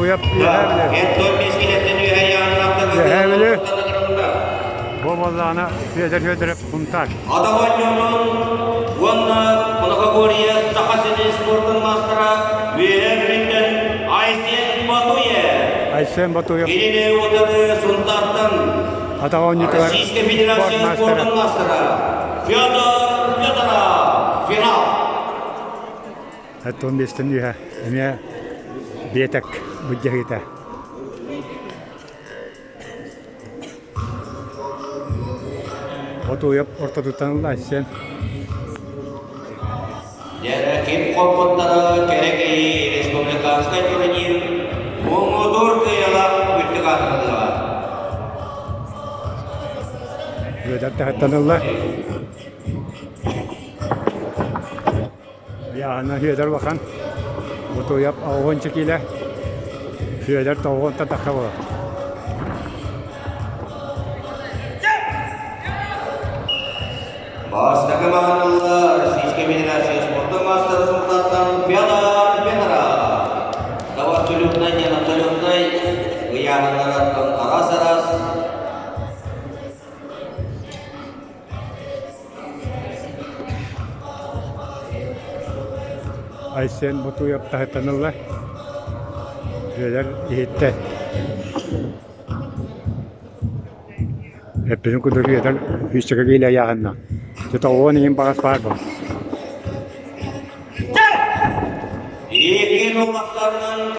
Ботуйап Үөһээ Бүлүү. Үөһээ Бүлүү. Бу буоллаҕына Федор Федоров Сунтаар. Атаҕа оонньуутун уонна Многоборье Саха сирин спордун маастара Үөһээ Бүлүүттэн Айсен Батуев. Айсен Батуев. Кинини утары Сунтаартан Атаҕа оонньуутугар Российскай спорт Федерация маастара. спордун маастара Федор Федоров. Финал. Оттон биэстэн үһэ эмиэ биэтэк былдьаһыыта. Ботуйап ортотуттан ылла Айсен. Дьэ, ким хоппуттара Кэрэкэйи республиканскай турнир муҥутуур кыайалаах үрдүк аатырдыаҕа. Үөдэр таһыттан ылла. Ыйааһына Сүөдэр улахан, Ботуойап 60 киилэ, Сүөдэр 90 тахса буолар. Бастакы маһанылла Российскай Федерация спордун маастара Султантан Федор Федоров. Того абсолютнай, не абсолютнай ыйааһыннарыттан араас-араас Айсен Ботуев таһыттан ылла. Сүөдэр иһиттэ. Эппитин курдук Сүөдэр сүүсчэкэ киилэ ыйааһынна. Дьэ тоҕуон иһин баҕас баар буолла. Икки туллахтарынан.